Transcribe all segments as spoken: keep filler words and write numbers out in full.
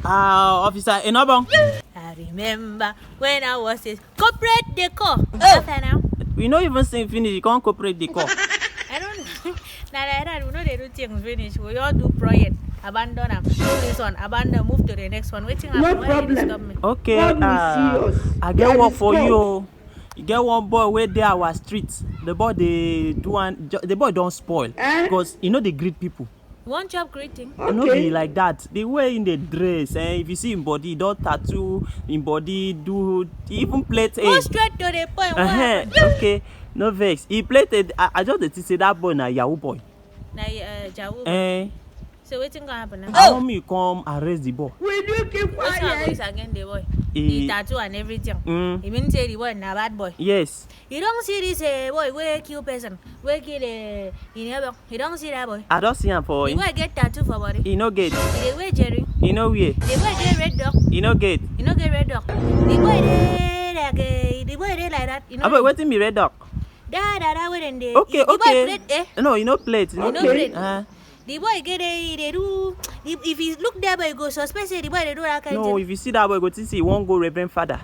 Ah, Officer Enobong. I remember when I was a corporate decor. After now, We no even sing finish, you can't cooperate the call. I don't. Na like that, we know they do things finish. We all do project, abandon am, do this one, abandon, move to the next one. Waiting No happen. Why this problem. Government? Okay, God will uh, see us. I get There work is for God. you. Oh. You get one boy wey dey our street. The boy dey do one. The boy don spoil Eh? Because you know they greet people. You want job greeting? E no Okay. Be like that. The way in the dress, eh? If you see him body, he don tattoo him body, do he even plate Go a. straight to the point. What Uh-huh. happened? Okay, no vex. He plate a. I, I just dey think say that boy na Yahoo boy. Na uh, Jawu. Eh, So waiting gonna happen now. I want me come arrest the boy. Will you keep What's wrong quiet? with again the boy? Eh. The tattoo and everything. Mm. He mean say the boy na bad boy. Yes, You don't see this uh, boy wey kill person, wey kill uh, in heaven. You don't see that boy. I don see am for The him. Boy get tattoo for body. He no get. He dey wear jerry. He no wear. The boy dey red dog. He no get. You no get red dog. The boy dey like uh, the boy dey like that. You know. Abeg, wetin be red dog? Da da da wey dem dey. Okay, the okay. Boy plate eh. No, he no plate. He no He no Okay. plate. Uh, The boy get dey dey do. If, if he look there, boy go suspect say the boy dey do that kind no, thing. If you see that boy, go think say he wan go Reverend Father.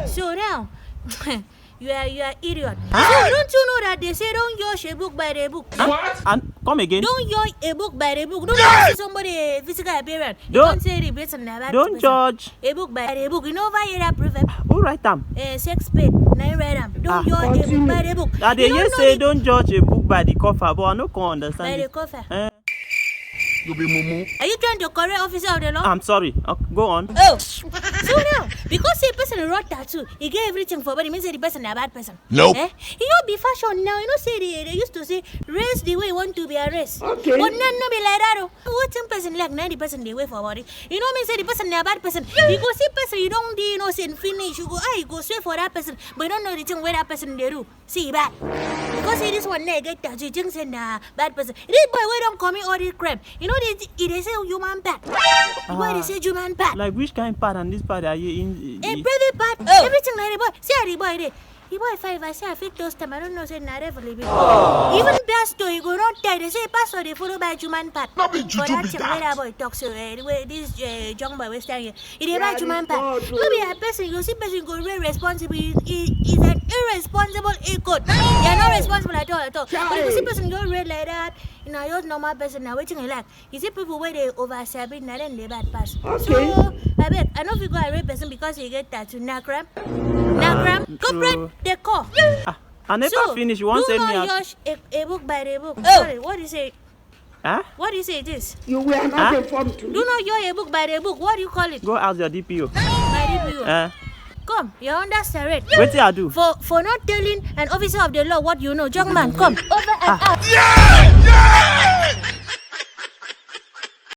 So now, you are you are idiot. So don't you know that they say don't judge a book by the book? And come again. Don't judge a book by the book. Don't you see somebody uh, physical appearance. You Don't- don't say the person na bad Don't person. Judge. A book by the book. You know why you that proverb? Who write am? Uh, sex pain. Na you read am. Don't Ah. judge a book by the book. I dey You hear don't know say the- don't judge a book by the cover, but I no come by understand the it. cover. Eh, You be mumu. Are you trying to correct officer of the law? I'm sorry. Uh, go on. Oh, so now because say person wrote tattoo, he get everything for body. Means say the person na bad person. Nope. Eh? You know be fashion now. You know say they, they used to say race the way you want to be a race. Okay. But now no be like that. Oh. Wetin person like now the person dey wait for body. You know me say the person na bad person. You go see person you don't dey innocent finish. You go ah you go swear for that person, but you don't know the thing where that person dey do. See bad. Because say this one na get tattoo, you think say na bad person. This boy wey don commit all this crime. You know they he dey say human part. The boy dey say human part. Like which kind part and this part are you in? A private part. Everything like the boy. See how the boy dey. The boy fine. If I say I fit toast them, I don't know say na devil e be. Even pastor, you go not tell. They say pastor dey follow by human part. No be But juju that be thing that. Wey that boy talk so uh, the way this uh, young boy wey stand here, he dey Yeah, by human this part. God, No be a person. You see person go real responsible. He, he is an irresponsible idiot. They are not responsible at all at all. But if you see person go real like that, you know, just normal person now. Wetin you like? You see people where they over sabi, na then they bad pass. Okay. So I beg, I know if you go and rape person because he get tattoo, na crime, na crime. Um, Corporate true. They call. I never So, finish. One do send me not out. Rush a, a book by the book. Sorry, what do you say? Huh? What do you say it is? You were not Huh? informed to. Do not your a book by the book. What do you call it? Go ask your D P O. My D P O. Uh, Come, you're under arrest. Wetin I do? For for not telling an officer of the law what you know, young man, come. Over and out.